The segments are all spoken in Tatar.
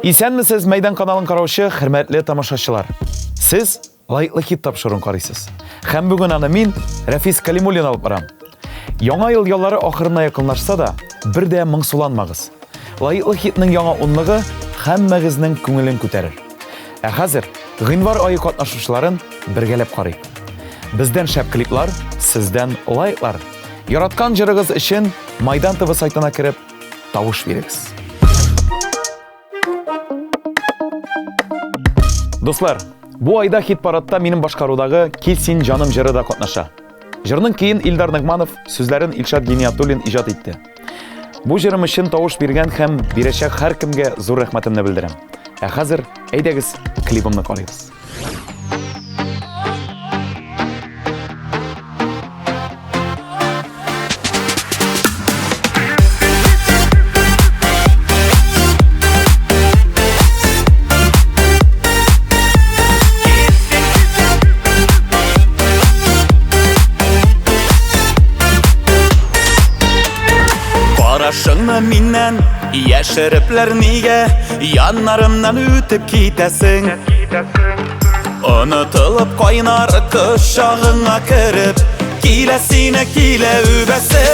Исәнмесез, Мәйдан каналын караучы хөрмәтле тамашачылар. Сез лайклы хит тапшыруын карыйсыз. Һәм бүген аны мин, Рәфис Калимуллин алып барам. Яңа ел яллары ахырына якынлашса да, бер дә моңсуланмагыз. Лайклы хитның яңа унлыгы һәммәгезнең күңелен күтәрер. Ә хәзер гыйнвар ае катнашучыларын бергәләп карыйк. Бездән шәп клиплар, сездән лайклар. Яраткан җырыгыз өчен Майдан ТВ сайтына кереп тавыш бирегез. Дуслар, бу айда хит-парадта минем башкарудагы Кил син җаным җыры да катнаша. Җырның көен Илдар Ногманов, сүзләрен Илшат Гиниятуллин иҗат итте. Бу җырым өчен тавыш биргән һәм бирәчәк һәркемгә зур рәхмәтемне белдерәм. Ә хәзер әйдәгез клибымны карыйбыз. Карашыңны миннән яшерепләр нигә Яннарымнан үтеп китәсең Онытылып кайнар кочагыңа кереп Килә сине килә үбәсе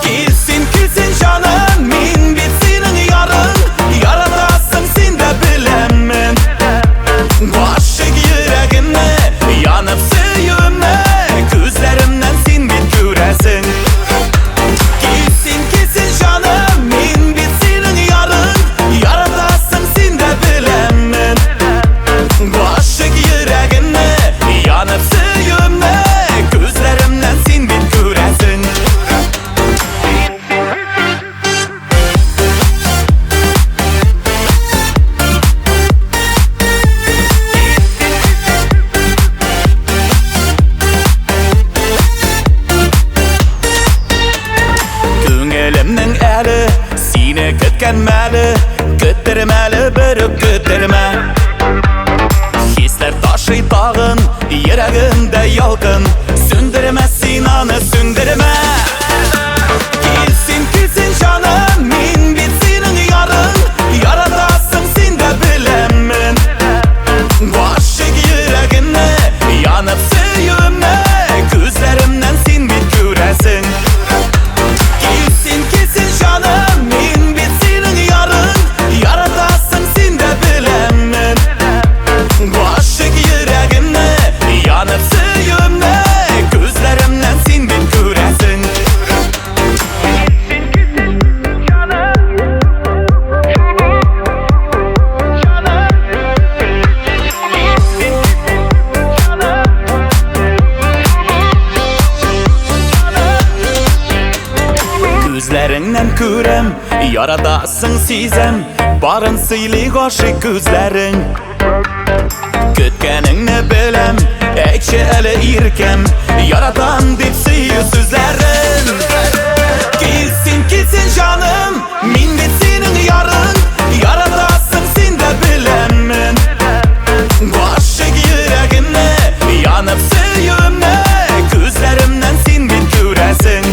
Кил син, кил син, җаным, мин бит синең ярың Яратасың син дә беләмен Гашыйк йөрәгемне, янып сөюемне Күзләремнән син бит күрәсең Кил син, кил син, җаным, мин бит синең ярың Яратасың син дә беләмен Гашыйк йөрәгемне, янып сөюемне Күзләремнән син бит күрәсең Күңелемнең әле сине көткән мәле Көттермәле берүк көттермә Хисләр ташый тагын Йөрәгемдә ялкын Сүндермә син аны сүндермә Кил син, кил син, җаным, мин бит синең ярың Яратасың син дә беләмен Гашыйк йөрәгемне, янып сөюемне Күзләремнән син бит күрәсең Кил син, кил син, җаным, мин бит синең ярың Яратасың син дә беләмен Гашыйк йөрәгемне, янып сөюемне Күзләремнән син бит күрәсең Күзләреңнән күрәм, яратасың сизәм Барын сөйли гашыйк күзләрең Көткәнеңне беләм, әйтче әле иркәм Яратам дип сөю сүзләрен Килсен, килсен җаным, мин бит синең ярың Яратасың син дә беләмен Гашыйк йөрәгемне, янып сөюемне Күзләремнән син бит күрәсең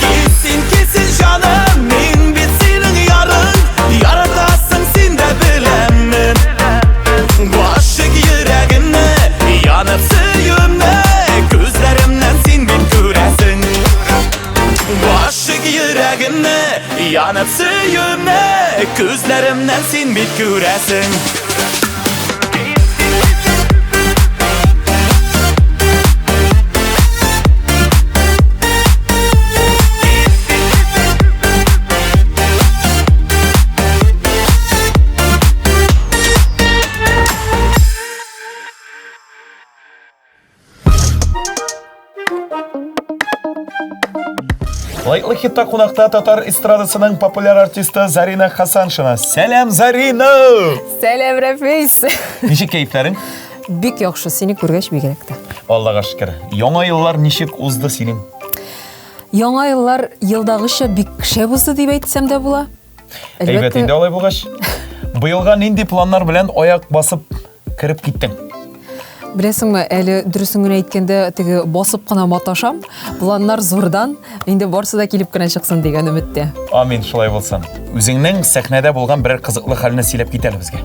Килсен, килсен җаным, мин бит синең ярың Яратасың син дә беләмен Гашыйк йөрәгемне, янып сөюемне Күзләремнән син бит күрәсең Гашыйк йөрәгемне, янып сөюемне Күзләремнән син бит күрәсең Лайклы хитта кунакта татар эстрадасының популяр артисты Зарина Хасаншина. Сәлам, Зарина! Сәлам, Рәфис! Ничек кәефләрең? Бик яхшы, сине күргәч бигрәк тә. Аллага шөкер. Яңа еллар ничек узды синең? Яңа еллар елдагыча бик шәп узды дип әйтсәм дә була. Әйбәт инде алай булгач. Быелга нинди планнар белән аяк басып кереп киттең? Беләсеңме, әле дөресен генә әйткәндә, теге басып кына маташам. Планнар зурдан, инде барсы да килеп кенә чыксын дигән өметтә. Амин, шулай булсын. Үзеңнең сәхнәдә булган берәр кызыклы хәлне сөйләп кит әле безгә.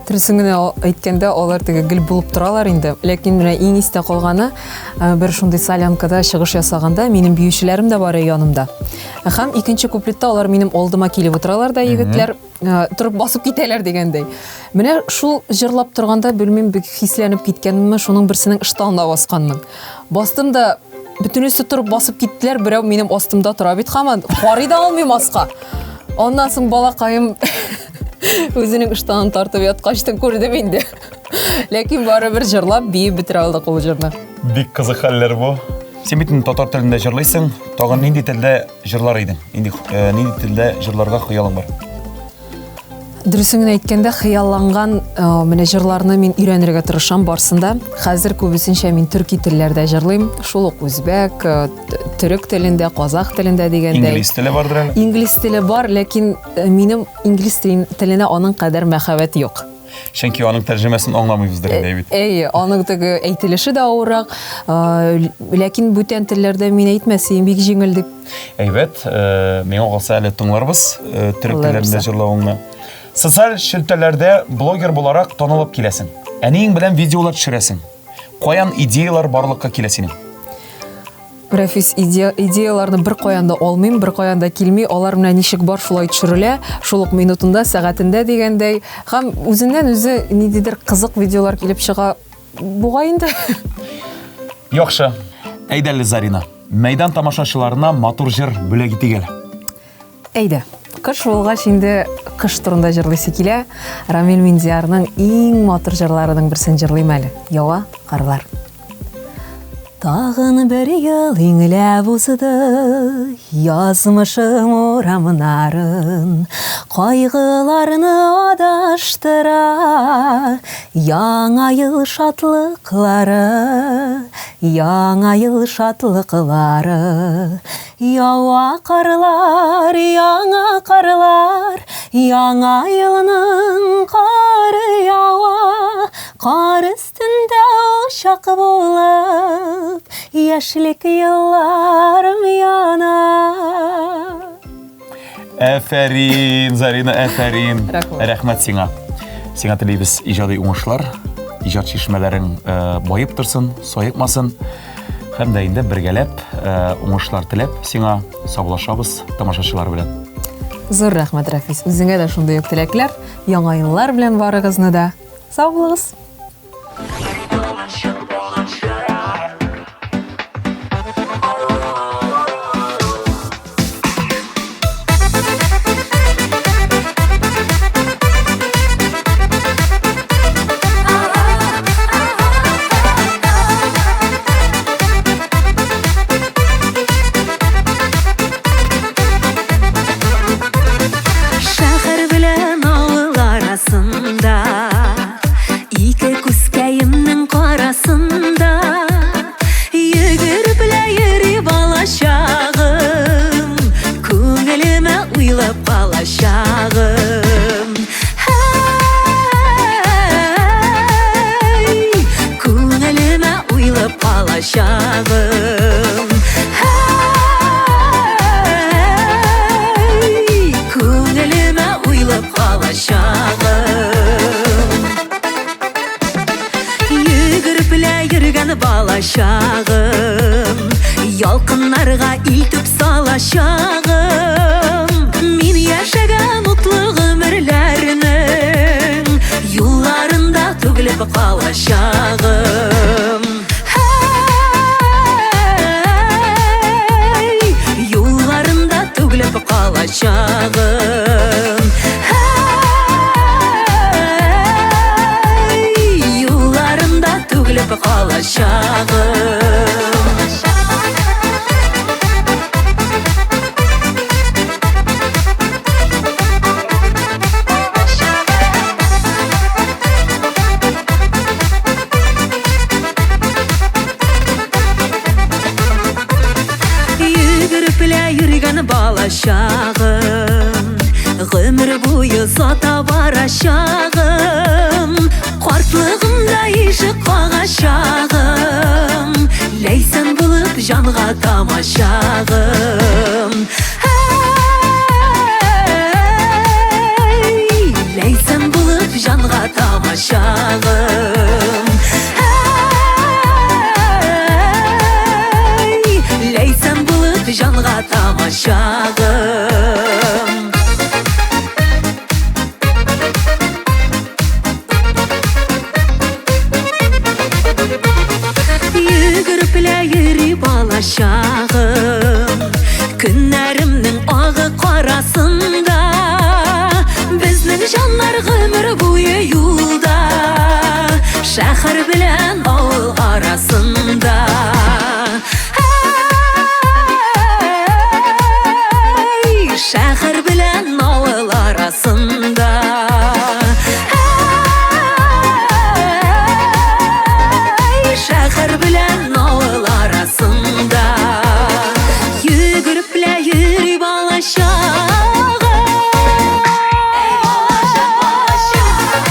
Дөресен генә әйткәндә, алар теге гел булып торалар инде. Ләкин менә иң истә калганы, бер шундый солянкада чыгыш ясаганда, минем биючеләрем дә бар янымда. Һәм икенче куплетта алар минем алдыма килеп утыралар да, егетләр, торып басып китәләр дигәндәй. Менә шул җырлап торганда, белмим, бик хисләнеп киткәнменме, шуның берсенең ыштанына басканмын. Бастым да, бөтенесе торып басып киттеләр, берәү минем астымда тора бит һаман, карый да алмыйм аска. Аннан соң балакаем үзенең ыштанын тартып яткачтын күрдем инде. Ләкин барыбер җырлап, биеп бетерә алдык ул җырны. Бик кызык хәлләр бу. Син бит татар телендә җырлыйсың, тагын нинди телдә җырлар идең? Нинди, нинди телдә җырларга хыялың бар? Дөресен генә әйткәндә, хыялланган менә җырларны мин өйрәнергә тырышам барсын да. Хәзер күбесенчә мин төрки телләрдә җырлыйм. Шул ук үзбәк, төрек телендә, казах телендә дигәндәй. Инглиз теле бардыр әле? Инглиз теле бар, ләкин минем инглиз теленә аның кадәр мәхәббәт юк. Чөнки аның тәрҗемәсен аңламыйбыздыр инде, бит. Әйе, аның теге әйтелеше дә авыррак. Ләкин бүтән телләрдә мин әйтмәс идем, бик җиңел дип. Әйбәт, миңа калса әле тыңларбыз төрек телләрендә җырлавыңны. Социаль челтәрләрдә блогер буларак танылып киләсең. Әниең белән видеолар төшерәсең. Каян идеялар барлыкка килә синең? Рәфис, идеяларны бер каян да алмыйм, бер каян да килми. Алар менә ничек бар, шулай төшерелә. Шул ук минутында, сәгатендә дигәндәй. Һәм үзеннән үзе ниндидер кызык видеолар килеп чыга. Бугай инде. Яхшы. Әйдә әле, Зарина. Мәйдан тамашачыларына матур җыр бүләк итик әле. Әйдә. Кыш булгач инде кыш турында җырлыйсы килә. Рамил Миндиярның иң матур җырларының берсен җырлыйм әле. Ява карлар. Тагын бер ел иңләп узды, язмышым урамнарын, кайгыларны адаштыра, яңа ел шатлыклары, яңа ел шатлыклары. Ява карлар, яңа карлар, яңа елның кары ява, кар өстендә учак булып, яшьлек елларым яна. Әфәрин, Зарина, әфәрин. Рәхмәт. Рәхмәт сиңа. Сиңа телибез иҗади уңышлар, иҗат чишмәләрең баеп торсын, саекмасын. Һәм дә инде бергәләп уңышлар теләп сиңа саубуллашабыз тамашачылар белән. Зур рәхмәт, Рәфис. Үзеңә дә шундый ук теләкләр, яңа еллар белән барыгызны да. Сау булыгыз. Шәһәр белән авыл арасында, ике күзкәемнең карасында, йөгереп лә йөри балачагым, күңелемә уйлап калачагым. Һәй, күңелемә уйлап калачагым. Һәй, күңелемә уйлап калачагым. Йөгереп лә йөргән балачагым, ялкыннарга илтеп салачагым. Мин яшәгән утлы гомерләрнең юлларында түгелеп калачагым. Һәй, юлларында түгелеп калачагым. Һәй, юлларында түгелеп калачагым. Йөгереп лә йөргән балачагым, гомер буе озата барачагым. Картлыгымда ишек балачагым, Ләйсән булып җанга тамачагым. Әй, Ләйсән булып җанга тамачагым. Әй, Ләйсән булып җанга тамачагым. Йөгереп лә йөри балачагым, Көннәремнең агы карасында. Безнең җаннар гомер буе юлда, Шәһәр белән авыл арасында. Әй, шәһәр белән авыл арасында. Әй, шәһәр белән авыл арасында. Йөгереп лә йөри балачагым. Әй, балачак, балачак.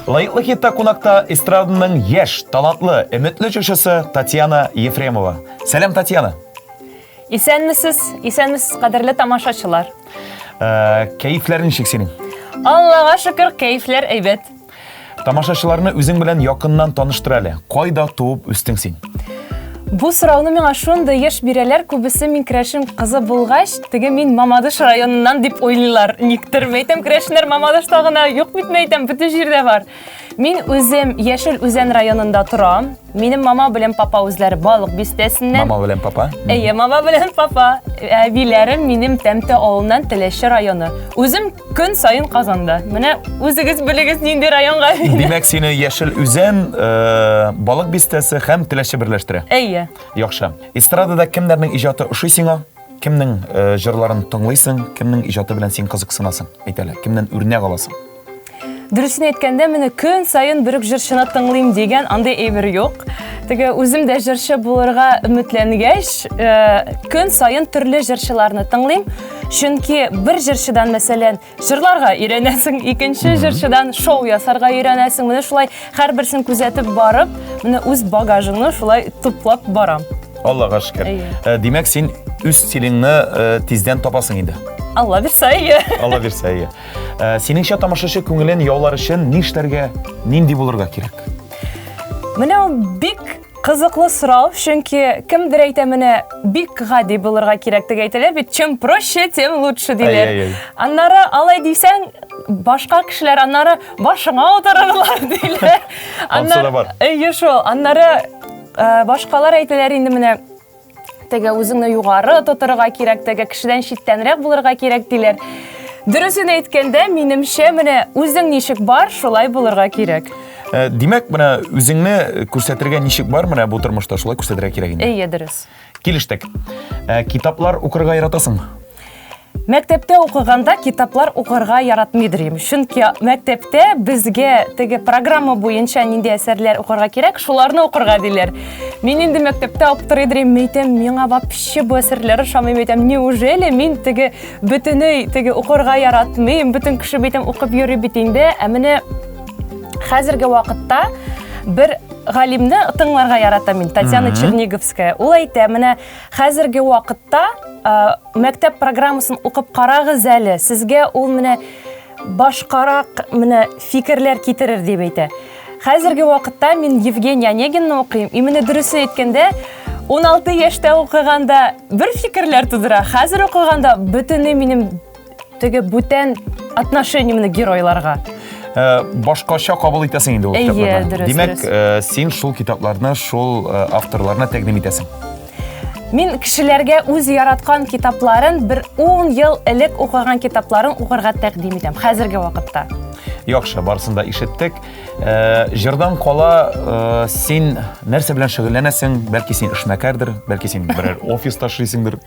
Лаеклы хитта кунакта эстраданың яшь, талантлы, өметле җырчысы Татьяна Ефремова. Сәлам, Татьяна. Исәнмесез, исәнмесез, кадерле тамашачылар. Э, кәефләр ничек синең? Аллага шөкер, кәефләр әйбәт. Тамашачыларны үзең белән якыннан таныштыр әле. Кайда туып үстең син? Бу сорауны миңа шундый еш бирәләр, күбесе мин керәшен кызы булгач, теге мин Мамадыш районыннан дип уйлыйлар. Никтер, мәйтәм, керәшеннәр Мамадышта гына юк бит, мәйтәм, бөтен җирдә бар. Мин үзем Яшел Үзән районында торам. Минем мама белән папа үзләре Балык бистәсеннән. Мама белән папа? Әйе, мама белән папа. Әбиләрем минем Тәмте авылыннан, Теләче районы. Үзем көн саен Казанда. Менә үзегез белегез нинди районга. Димәк, сине Яшел Үзән, э, Балык бистәсе һәм Теләче берләштерә. Әйе. Яхшы. Эстрадада кемнәрнең иҗаты ошый сиңа? Кемнең э, җырларын тыңлыйсың, кемнең иҗаты белән син кызыксынасың? Әйт әле, кемнән үрнәк аласың? Дөресен әйткәндә, менә көн саен бер үк җырчыны тыңлыйм дигән андый әйбер юк. Теге үзем дә җырчы булырга өметләнгәч, э, көн саен төрле җырчыларны тыңлыйм. Чөнки бер җырчыдан, мәсәлән, җырларга өйрәнәсең, икенче җырчыдан шоу ясарга өйрәнәсең. Менә шулай һәрберсен күзәтеп барып, менә үз багажыңны шулай туплап барам. Аллага шөкер. Э, димәк, син үз стилеңне э, тиздән табасың инде. Алла бирсә, әйе. Алла бирсә, әйе. Э, синеңчә тамашачы күңелен яулар өчен нишләргә, нинди булырга кирәк? Менә ул бик Кызыклы сорау, чөнки кемдер әйтә, менә бик гади булырга кирәк дип әйтәләр бит, чем проще, тем лучше диләр. Аннары алай дисәң, башка кешеләр аннары башыңа утырырлар диләр. Аннары бар. Әйе шул. Аннары э, башкалар әйтәләр инде менә теге үзеңне югары тотырга кирәк, теге кешедән читтәнрәк булырга кирәк диләр. Дөресен әйткәндә, минемчә, менә үзең ничек бар, шулай булырга кирәк. Э, димәк, менә үзеңне күрсәтергә ничек бар, менә бу тормышта шулай күрсәтергә кирәк инде. Әйе, дөрес. Килештек. Э, китаплар укырга яратасыңмы? Мәктәптә укыганда китаплар укырга яратмыйдыр идем. Чөнки мәктәптә безгә теге программа буенча нинди әсәрләр укырга кирәк, шуларны укырга диләр. Мин инде мәктәптә аптырыйдыр идем, әйтәм, миңа вообще бу әсәрләр ошамый, әйтәм, неужели мин теге бөтенләй теге укырга яратмыйм, бөтен кеше бит укып йөри бит инде. Ә менә хәзерге вакытта бер галимне тыңларга яратам мин, Татьяна Черниговская. Ул әйтә, менә Хәзерге вакытта мәктәп программасын укып карагыз әле, сезгә ул менә башкарак менә фикерләр китерер дип әйтә. Хәзерге вакытта мин Евгений Онегинны укыйм. И менә дөресе әйткәндә, 16 яшьтә укыганда бер фикерләр тудыра, хәзер укыганда бөтенләй минем теге бүтән отношение менә геройларга. Э, башкача кабул итәсең инде ул китапларны. Дөрес, Димәк, э, син шул китапларны, шул э, авторларны тәкъдим итәсең. Мин кешеләргә үз яраткан китапларын бер 10 ел элек укыган китапларын укырга тәкъдим итәм хәзерге вакытта. Яхшы, барысын да ишеттек. Э, җырдан кала э, син нәрсә белән шөгыльләнәсең? Бәлки син эшмәкәрдер, бәлки син берәр офиста эшлисеңдер.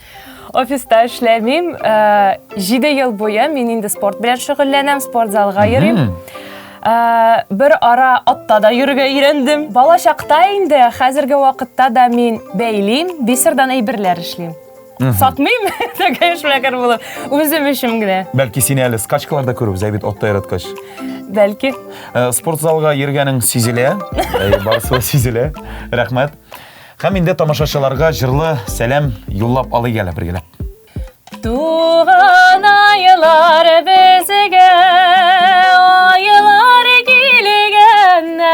Офиста эшләмим. Э, 7 ел буе мин инде спорт белән шөгыльләнәм, спортзалга йөрим. Бер ара атта да йөрергә өйрәндем. Бала чакта инде, хәзерге вакытта да мин бәйлим, бисердан әйберләр эшлим. Сатмыйм, такая эшмәкәр булып. Үзем өчен генә. Бәлки сине әле скачкаларда күрербез, ә бит атта яраткач. Бәлки. Спортзалга йөргәнең сизелә. Барысы да сизелә. Рәхмәт. Һәм инде тамашачыларга җырлы сәлам юллап алыйк әле бергәләп. Туган айлар безгә айлар килгәннәр.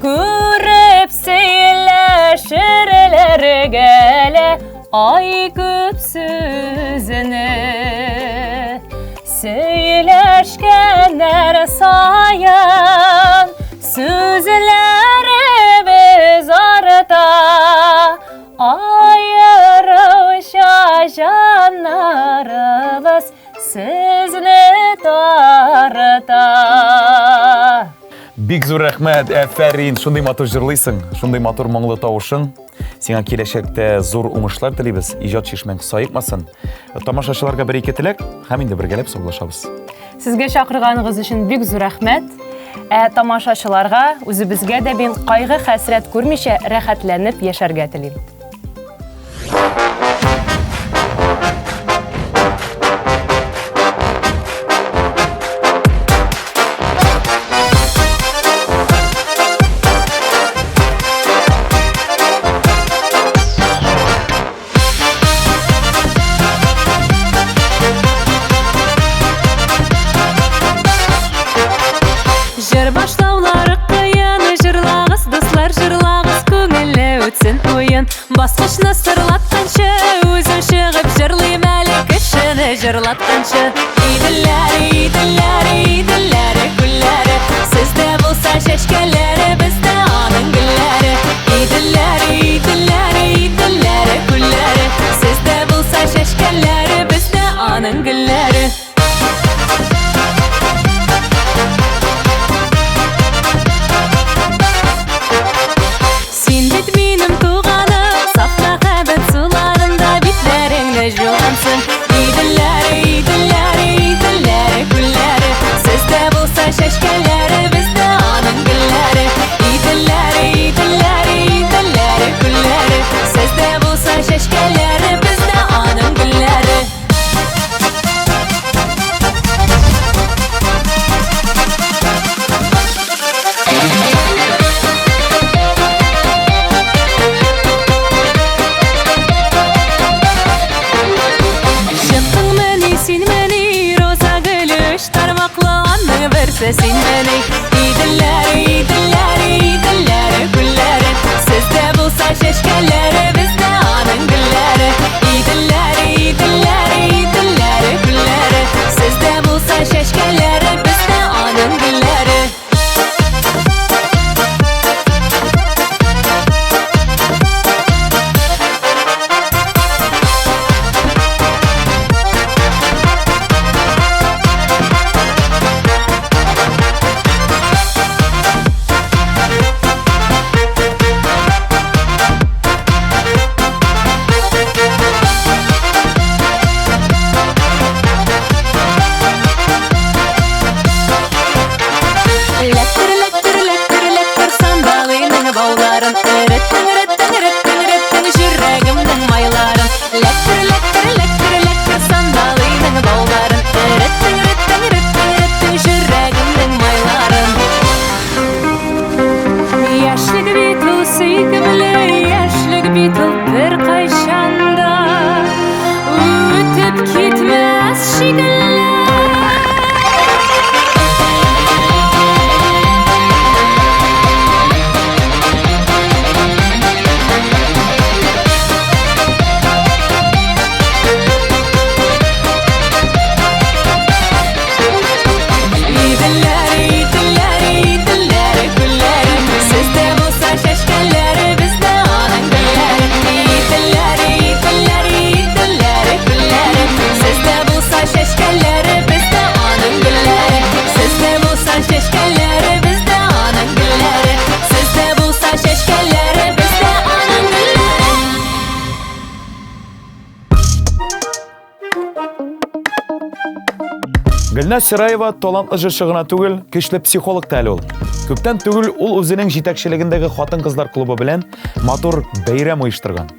Күреп сөйләшерләр гәлә ай күп сүзне. Сөйләшкәннәр саен сүзләребез арта. Аеруча җаннарыбыз сезне тарта. Бик зур рәхмәт, әфәрин, шундый матур җырлыйсың, шундый матур моңлы тавышың. Сиңа киләчәктә зур уңышлар телибез, иҗат чишмәң саекмасын. Тамашачыларга бер-ике теләк һәм инде бергәләп саубуллашабыз. Сезгә чакырганыгыз өчен бик зур рәхмәт. Ә тамашачыларга, үзебезгә дә мин кайгы-хәсрәт күрмичә рәхәтләнеп яшәргә телим. Җыр башлаулары кыен, җырлагыз, дуслар, җырлагыз, күңелле үтсен уен. Баскычны сырлатканчы, үзем чыгып җырлыйм әле кешене җырлатканчы. Иделләр, иделләр, иделләре, күлләре, сездә булса чәчкәләре, бездә аның гөлләре. Иделләре, иделләре, иделләре, күлләре, сездә булса чәчкәләре, бездә аның гөлләре. Син бит минем туганым, саф мәхәббәт суларында битләреңне җугансың. Иделләре, иделләре, иделләре, күлләре, сездә булса чәчкәләре, бездә аның гөлләре. Иделләре, иделләре, иделләре, күлләре, сездә булса чәчкәләре, бездә аның гөлләре. Чыктыңмыни, синмени, роза гөле өч тармаклы, аның берсе синмени? Иделләре, иделләре, иделләре, күлләре, сездә булса чәчкәләре, бездә аның гөлләре. Иделләре, иделләре, иделләре, күлләре, сездә булса чәчкәләре, бездә аның гөлләре. Эләктер, эләктер, эләктер, эләктер сандалыйның бауларын. Эреттең, эреттең, эреттең, эреттең жүрәгемнең майларын. Эләктер, эләктер, эләктер, эләктер сандалыйның бауларын. Эреттең, эреттең, эреттең, эреттең жүрәгемнең майларын. Яшьлек бит ул сөйкемле, яшьлек бит ул беркайчан да үтеп китмәс шикелле. Иделләре, иделләре, иделләре, күлләре, сездә булса чәчкәләре, бездә аның гөлләре. Иделләре, иделләре, иделләре, күлләре, сездә булса чәчкәләре. Гөлназ Сираева талантлы җырчы гына түгел, көчле психолог та әле ул. Күптән түгел ул үзенең җитәкчелегендәге хатын-кызлар клубы белән матур бәйрәм оештырган.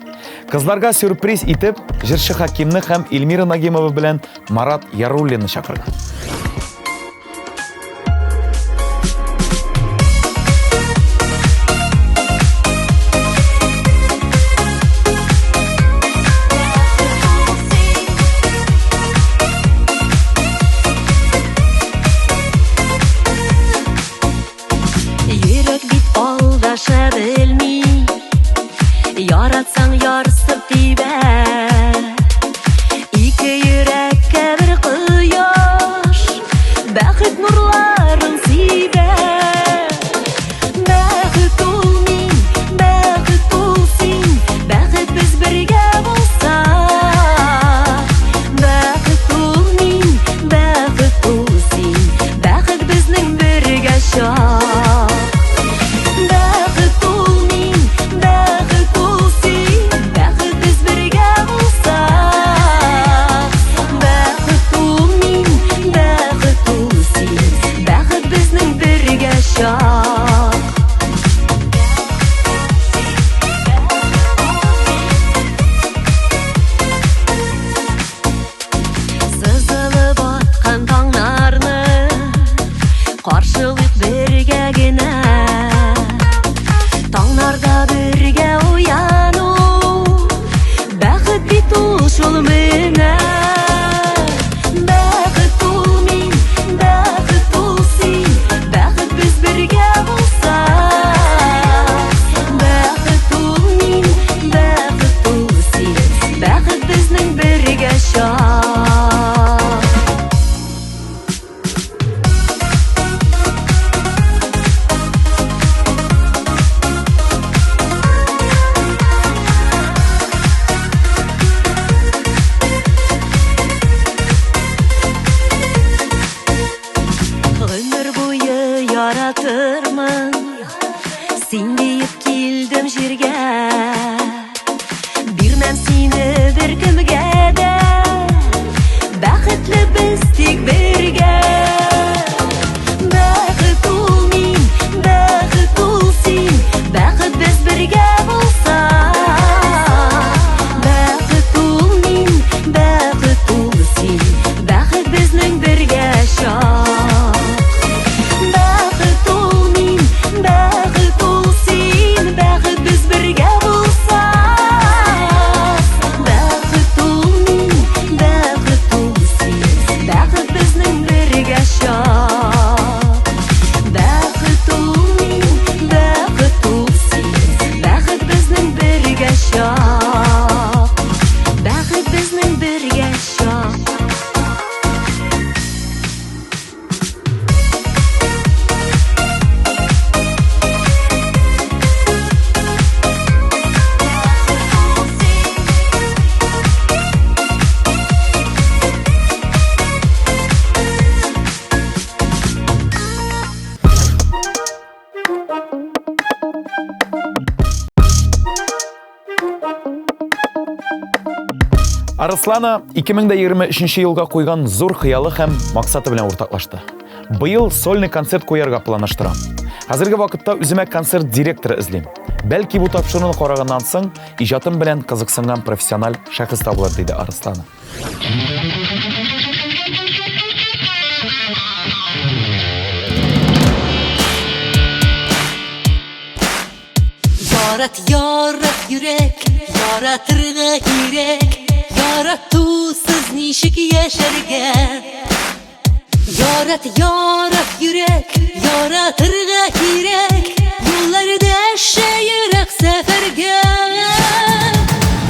Кызларга сюрприз итеп, җырчы Хакимны һәм Эльмира Нагимова белән Марат Яруллинны чакырган. Йөрәк бит алдаша белми, Яратсаң ярсып тибә. Ике йөрәккә бер кояш, Бәхет нурларын сибә. Бәхет ул мин, бәхет ул син, Бәхет без бергә булсак. Бәхет ул мин, бәхет ул син, Бәхет безнең бергә чак. Бәхет ул мин, бәхет ул син, Бәхет без бергә булсак. Бәхет ул мин, бәхет ул син, Бәхет безнең бергә чак. Сызылып аткан таңнарны Каршылыйк бергә генә. Таңнарда бергә уяну Бәхет бит ул шул менә. Бәхет ул мин, бәхет ул син, Бәхет без бергә булсак. Бәхет ул мин, бәхет ул син, Бәхет безнең бергә чак. Гомер буе яратырмын, Син диеп килдем җиргә. Бирмәм сине беркемгә дә, Бәхетле без тик бергә. Бәхет ул мин, бәхет ул син, Бәхет без бергә булсак. Бәхет ул мин, бәхет ул син, Бәхет безнең бергә чак. Бәхет ул мин, бәхет ул син, Бәхет без бергә булсак. Бәхет ул мин, бәхет ул син, Бәхет безнең бергә чак. Бәхет ул мин, бәхет ул син, Бәхет безнең бергә чак. Бәхет безнең бергә чак. Арыслана 2023 елга куйган зур хыялы һәм максаты белән уртаклашты. Быел сольный концерт куярга планлаштырам. Хәзерге вакытта үземә концерт директоры эзлим. Бәлки бу тапшыруны караганнан соң иҗатым белән кызыксынган профессиональ шәхес табылыр, диде Арыслана. Ярат, ярат йөрәк, яратырга кирәк. Яратусыз ничек яшәргә? Ярат, ярат йөрәк, яратырга кирәк. Юллар дәшә ерак сәфәргә.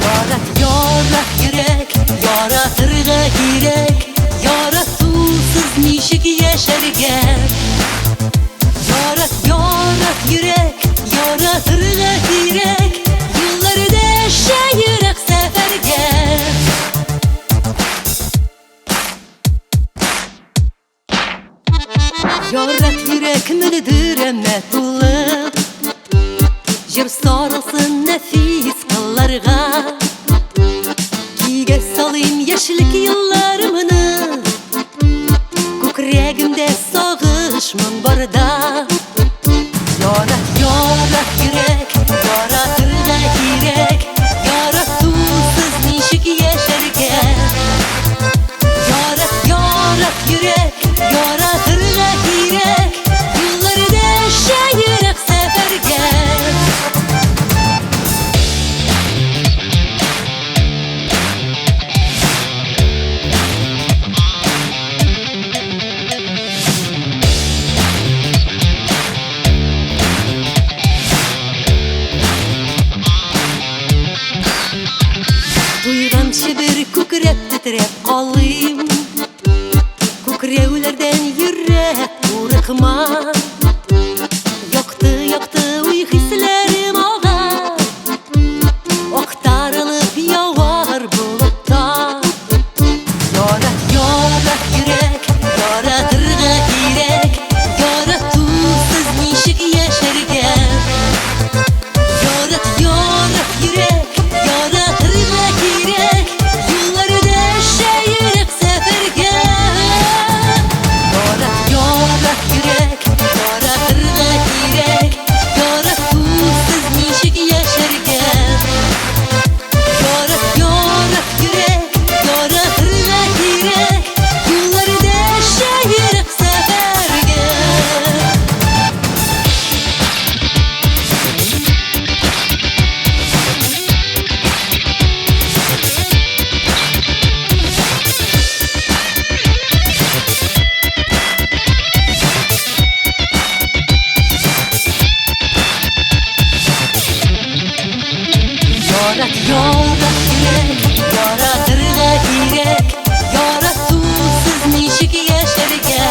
Ярат, ярат йөрәк, яратырга кирәк. Яратусыз ничек яшәргә? Ярат, ярат йөрәк, яратырга кирәк. Юллар дәшә ерак сәфәргә. Ярат йөрәк мөлдерәмә тулып, Җыр сарылсын нәфис кылларга. Көйгә салыйм яшьлек елларымны. моң барда. Ярат, ярат йөрәк, яратырга кирәк, яратусыз ничек яшәргә? Ярат, ярат йөрәк, яратырга кирәк, юллар дәшә ерак сәфәргә. Туйганчы бер күкрәп тетрәп калыйм. Күкрәүләрдән йөрәк курыкма. Якты, якты уй хисләрем ага. Актарылып явар болытта. Ярат, ярат йөрәк, яратырга кирәк. Яратусыз ничек яшәргә? Ярат, ярат йөрәк, яратырга кирәк. Юллар дәшә ерак сәфәргә. Ярат, ярат йөрәк, яратырга кирәк. Яратусыз ничек яшәргә? Ярат, ярат йөрәк, яратырга кирәк. Юллар дәшә ерак сәфәргә. Ярат, ярат йөрәк, яратырга кирәк. Яратусыз ничек яшәргә?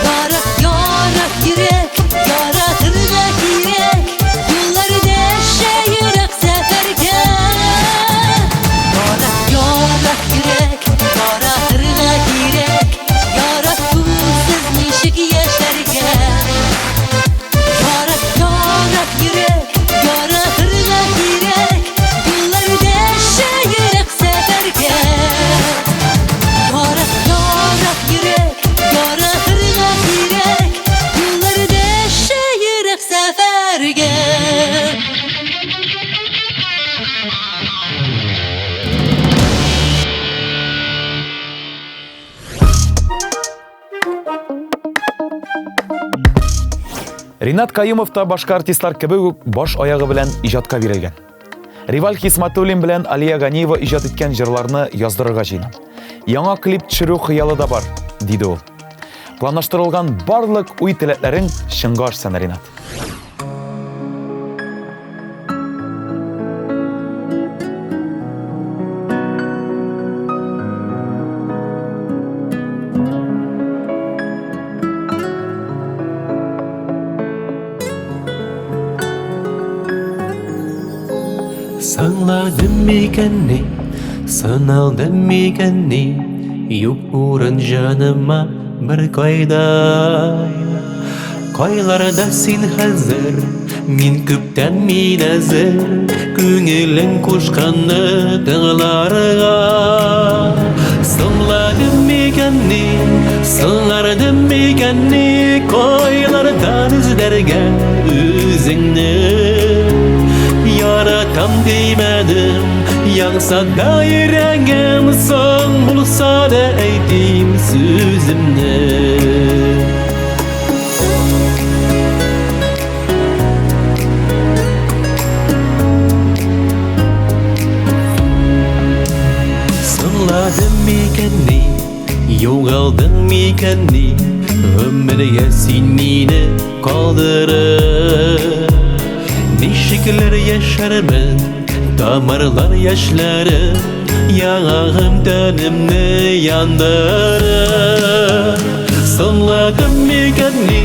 Ярат, ярат йөрәк, яратырга кирәк. Юллар дәшә ерак сәфәргә. Ярат, ярат йөрәк, яратырга кирәк. Яратусыз ничек яшәргә? Ярат, ярат йөрәк, яратырга кирәк. Юллар дәшә ерак сәфәргә. Ярат, ярат йөрәк, яратырга кирәк. Юллар дәшә ерак сәфәргә. Ринат Каюмов та башка артистлар кебек үк баш аягы белән иҗатка бирелгән. Риваль Хисматуллин белән Алия Ганиева иҗат иткән җырларны яздырырга җыенам. Яңа клип төшерү хыялы да бар, диде ул. Планлаштырылган барлык уй-теләкләрең чынга ашсын, Ринат. Саңладым микән ни, сыналдым микән ни, Юк урын җаныма бер кайда. Кайларда син хәзер, мин күптән мин әзер, Күңелең кушканны тыңларга. Соңладым микән ни, соңардым микән ни, Кайлардан эзләргә үзеңне. Яратам димәдем, янса да йөрәгем, Соң булса да әйтим сүземне. Соңладым микән ни, югалдың микән ни, Гомергә син мине калдырып. Ничекләр яшәрмен, тамырлар яшьләрем, Яңагым тәнемне яндырып. Соңладым микән ни,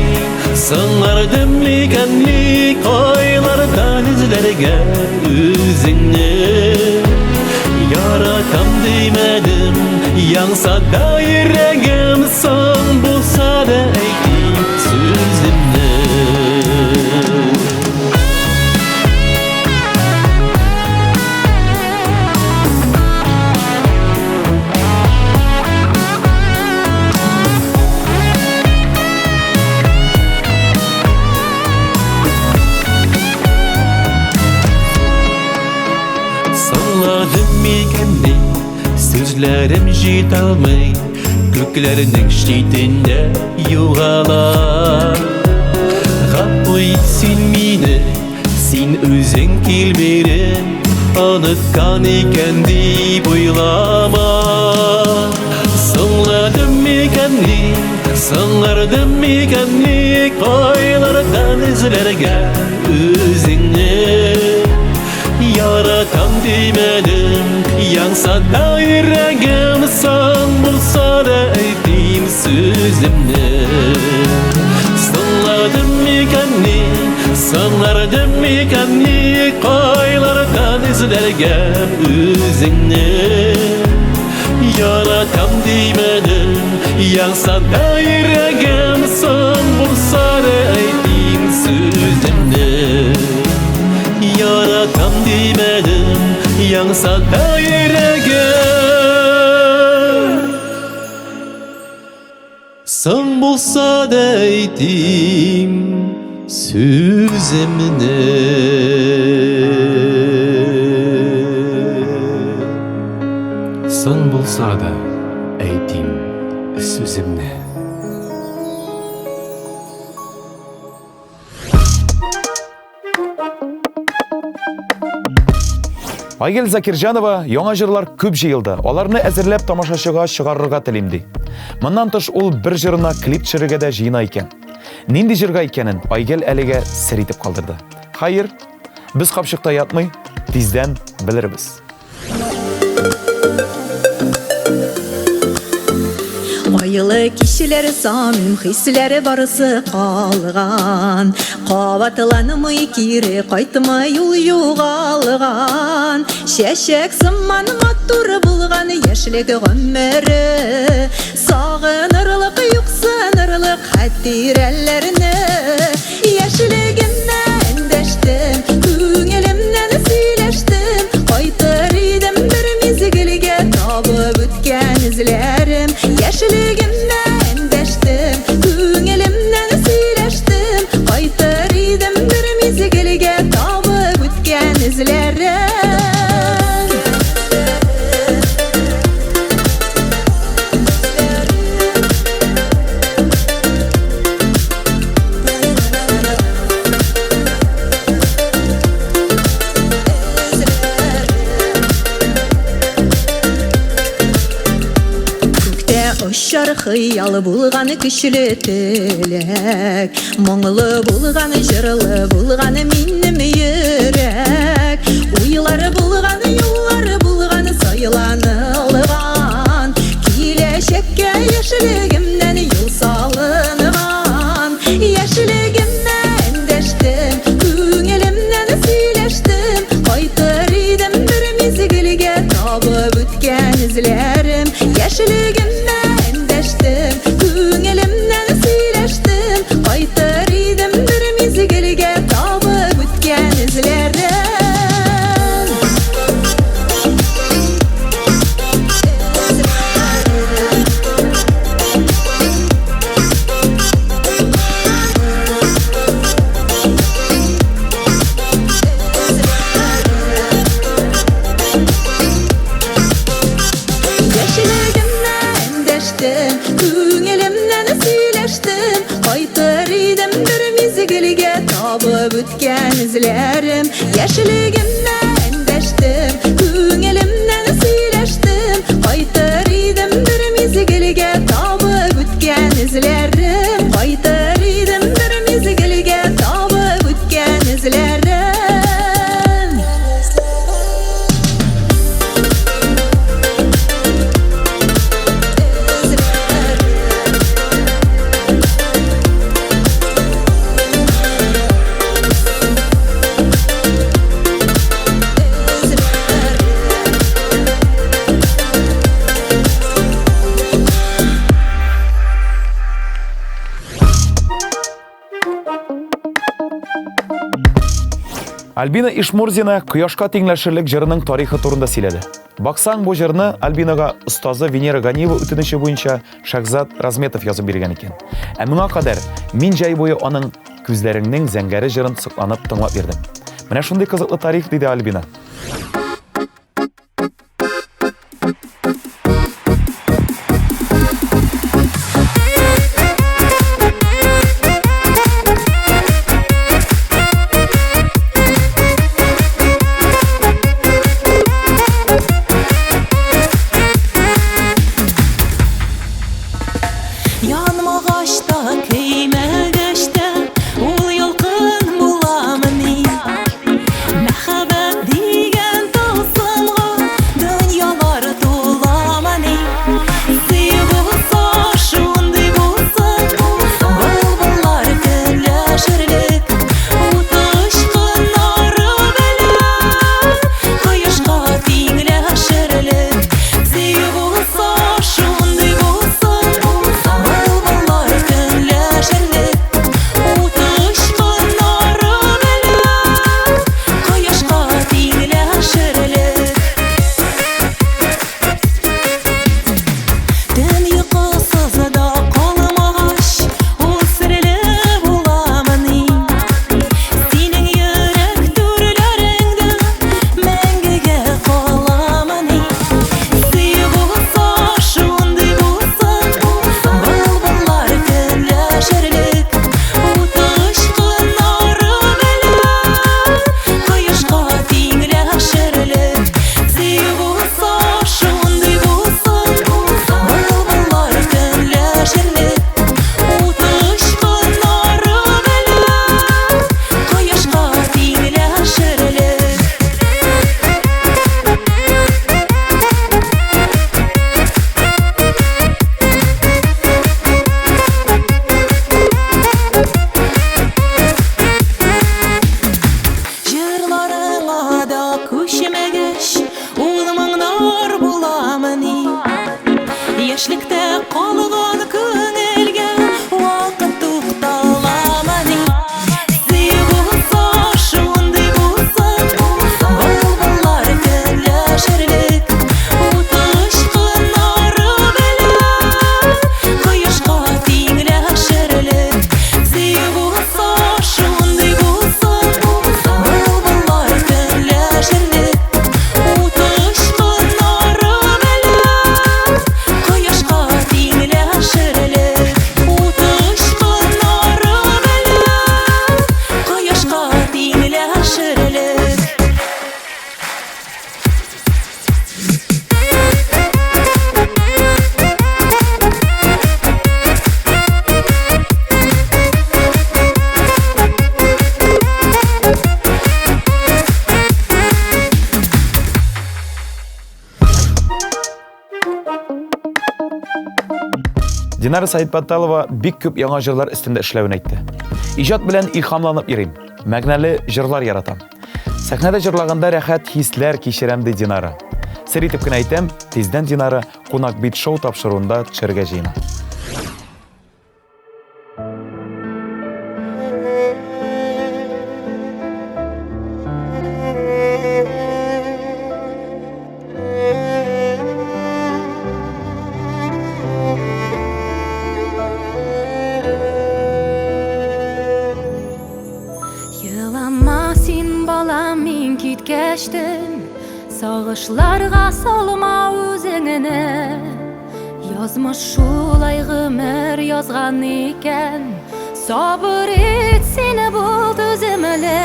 соңардым микән ни, Кайлардан эзләргә үзеңне. Яратам димәдем, янса да йөрәгем, Соң булса да әйтим сүземне. Сүзләрем җиталмый, күкләрнең читендә югала. Гафу ит син мине, син үзең кил бире, оныткан икән дип уйлама. Соңладым микән ни, соңардым микән ни, кайлардан эзләргә үзеңне. Яратам димәдем, янса да йөрәгем, соң булса да әйтим сүземне. Соңладым микән ни, соңардым микән ни, кайлардан эзләргә үзеңне. Яратам димәдем, янса да йөрәгем, соң булса да әйтим сүземне. Яратам димәдем, янса да йөрәгем. Соң булса да әйтим сүземне. Соң булса да әйтим сүземне. Айгөл Закирҗанова яңа җырлар күп җыелды. Аларны әзерләп тамашачыга чыгарырга телим ди. Моннан тыш ул бер җырына клип төшерергә дә җыена икән. Нинди җырга икәнен Айгөл әлегә сер итеп калдырды. Хәер, без капчыкта ятмый, тиздән белербез. Айлы кичәләр самим хисләре барысы калган. Кабатланмый кире кайтмый ул югалган. Чәчәк сыман матур булган яшьлек гомере. Сагынырлык, юксынырлык хатирәләрне. Яшьлегемнән эндәштем, күңелемнән сөйләштем. Кайтыр идем бер мизгелгә табып үткән эзләрем. Яшьлегемнән эндәштем, күңелемнән сөйләштем. Кайтыр идем бер мизгелгә табып үткән эзләрем. Күктә очар хыял булган көчле теләк, Моңлы булган, җырлы булган минем йөрәк. Уйлары булган, юллары булган сайланылган. Киләчәккә яшьлегемнән юл салынган. Яшьлегемнән эндәштем, күңелемнән сөйләштем. Кайтыр идем бер мизгелгә табып үткән эзләрем. Яшьлегемнән эндәштем, күңелемнән сөйләштем. Кайтыр идем бер мизгелгә табып үткән эзләрем. Яшьлегемнән эндәштем, күңелемнән сөйләштем. Кайтыр идем бер мизгелгә табып үткән эзләрем. Яшьлегемнән эндәштем, күңелемнән сөйләштем. Кайтыр идем бер мизгелгә табып үткән эзләрем. Кайтыр идем бер мизгелгә табып үткән эзләрем. Альбина Ишмурзина Кояшка тиңләшерлек җырының тарихы турында сөйләде. Баксаң, бу җырны Альбинага остазы Венера Ганиева үтенече буенча Шахзат Разметов язып биргән икән. Ә моңа кадәр мин җәй буе аның Күзләреңнең зәңгәре җырын сокланып тыңлап йөрдем. Менә шундый кызыклы тарих, диде Альбина. Динара Саитбатталова бик күп яңа җырлар өстендә эшләвен әйтте. Иҗат белән илһамланып йөрим. Мәгънәле җырлар яратам. Сәхнәдә җырлаганда рәхәт хисләр кичерәм, ди Динара. Сер итеп кенә әйтәм, тиздән Динара Кунак бит шоу тапшыруында төшәргә җыена. Елама син, балам, мин киткәчтен, Сагышларга салма үзеңне. Язмыш шулай гомер язган икән, Сабыр ит син, бул түземле.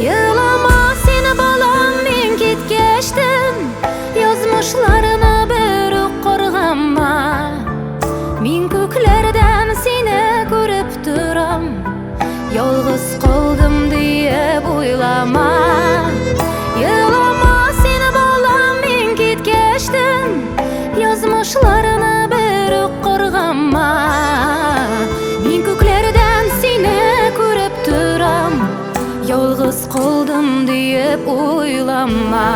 Елама син, балам, мин киткәчтен, Язмышларны бер үк каргама. Мин күкләрдән сине күреп торам, Ялгыз калдым диеп уйлама. Елама син, балам, мин киткәчтен, Язмышларны бер үк каргама. Мин күкләрдән сине күреп торам, Ялгыз калдым диеп уйлама.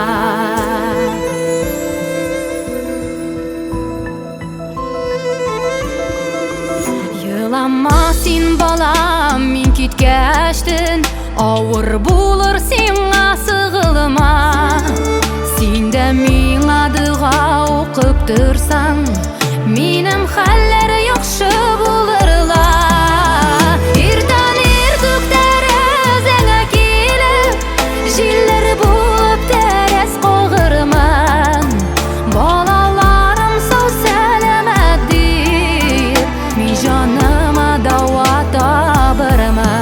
Елама син, балам, мин киткәчтен, Авыр булыр сиңа сыгылма. Син дә миңа дога укып торсаң, Минем хәлләр яхшы булырла. Иртән иртүк тәрәзәңә килеп, Җилләр булып тәрәз кагырмын. Балаларым сау сәламәт диеп, Мин җаныма дава табырмын.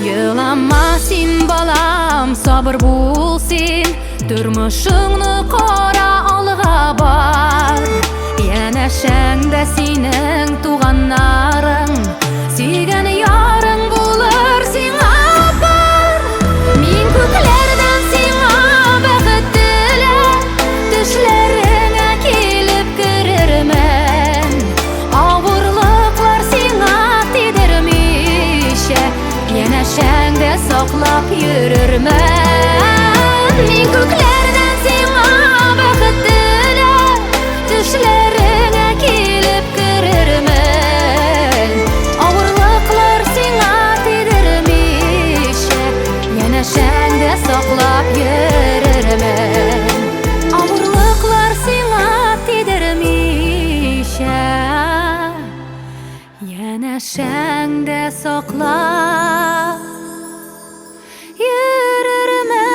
Елама син, балам, сабыр бул син, Тормышыңны кара, алга бар. Янәшәңдә синең туганнарың, Сөйгән ярың булыр сиңа бар. Мин күкләрдән сиңа бәхет теләп, Төшләреңә килеп керермен. Авырлыклар сиңа тидермичә, Янәшәңдә саклап йөрермен. Мин күкләрдән сиңа бәхет теләп, Төшләреңә килеп керермен. Авырлыклар сиңа тидермичә, Янәшәңдә саклап йөрермен. Авырлыклар сиңа тидермичә, Янәшәңдә саклап йөрермен.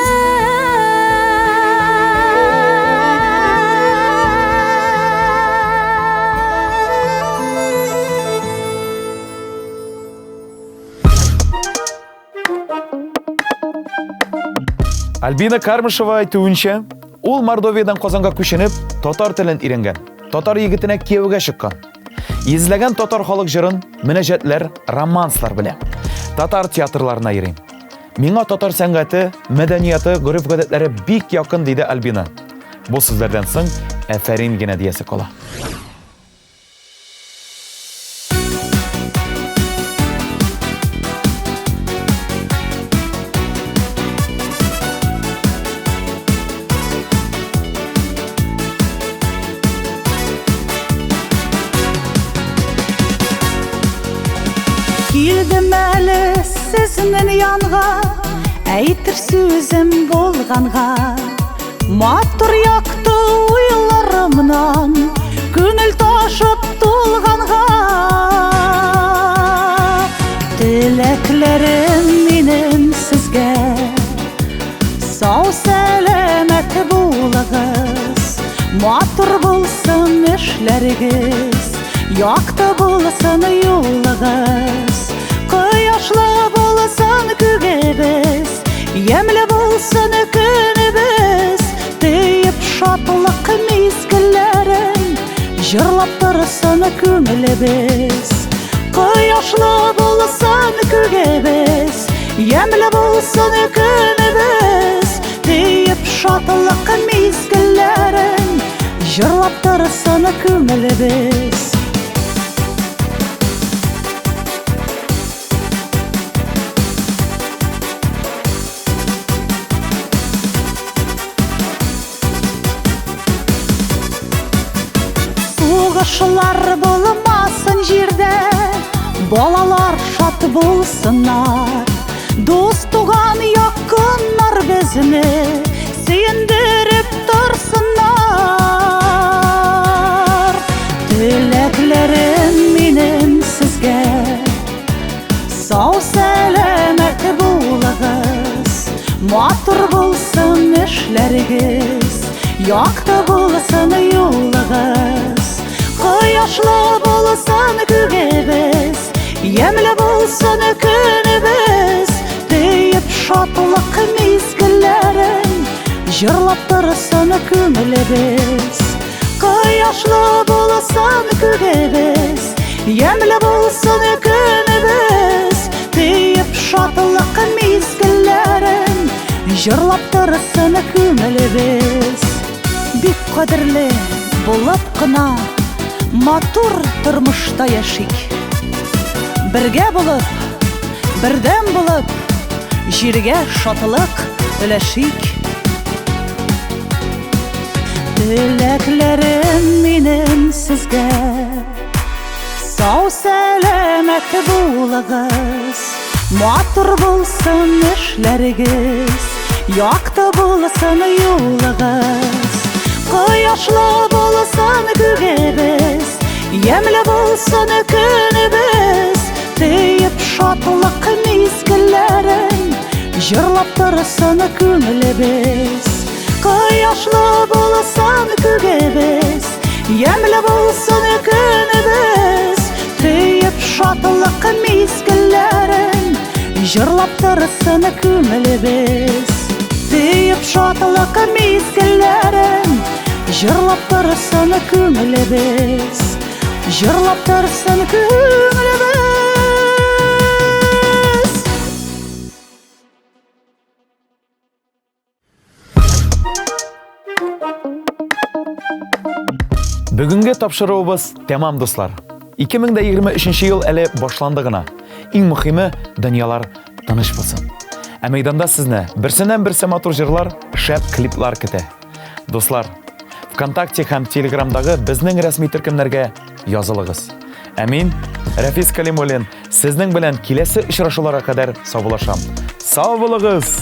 Альбина Кармышева әйтүенчә, ул Мордовиядән Казанга күченеп, татар телен өйрәнгән, татар егетенә кияүгә чыккан. Йөзләгән татар халык җырын, мөнәҗәтләр, романслар белә. Татар театрларына йөрим. Миңа татар сәнгате, мәдәнияты, гореф-гадәтләре бик якын, диде Альбина. Бу сүзләрдән соң әфәрин генә диясе кала. Килдем әле сезнең янга, әйтер сүзем булганга. Матур якты уйларымнан күңел ташып тулганга. Теләкләрем минем сезгә, сау сәламәт булыгыз, матур булсын эшләрегез, якты булсын юлыгыз, кояшлы булсын күгебез, ямьле булсын көнебез, диеп шатлык Җырлап торсын күңелебез. Кояшлы булсын күгебез, Ямьле булсын көнебез. Төеп шатлык мизгелләрен, Җырлап торсын күңелебез. Сугышлар булмасын җирдә, балалар шат булсыннар. Дус туган якыннар безне сөендереп торсыннар. Теләкләрем минем сезгә, сау сәламәт булыгыз, матур булсын эшләрегез, якты булсын юлыгыз. Кояшлы булсын күгебез, ямьле булсын көнебез. Төеп шатлык мизгелләрен, җырлап торсын күңелебез. Кояшлы булсын күгебез, ямьле булсын көнебез. Төеп шатлык мизгелләрен, җырлап торсын күңелебез. Бик кадерле булып кына матур тормышта яшик. Бергә булып, бердәм булып, җиргә шатлык өләшик. Теләкләрем минем сезгә, сау сәламәт булыгыз, матур булсын эшләрегез, якты булсын юлыгыз. Кояшлы булсын күгебез, ямьле булсын көнебез. Төеп шатлык мизгелләрен, җырлап торсын күңелебез. Кояшлы булсын күгебез, ямьле булсын көнебез. Төеп шатлык мизгелләрен, җырлап торсын күңелебез. Төеп шатлык мизгелләрен, җырлап торсын күңелебез. Җырлап торсын күңелебез. Бүгенге тапшыруыбыз тәмам, дуслар. 2023 ел әле башланды гына. Иң мөхиме, дөньялар тыныч булсын. Ә мәйданда сезне берсеннән-берсе матур җырлар, шәп клиплар көтә. Дуслар, ВКонтакте һәм Телеграмдагы безнең рәсми төркемнәргә язылыгыз. Ә мин, Рәфис Калимуллин, сезнең белән киләсе очрашуларга кадәр саубуллашам. Сау булыгыз!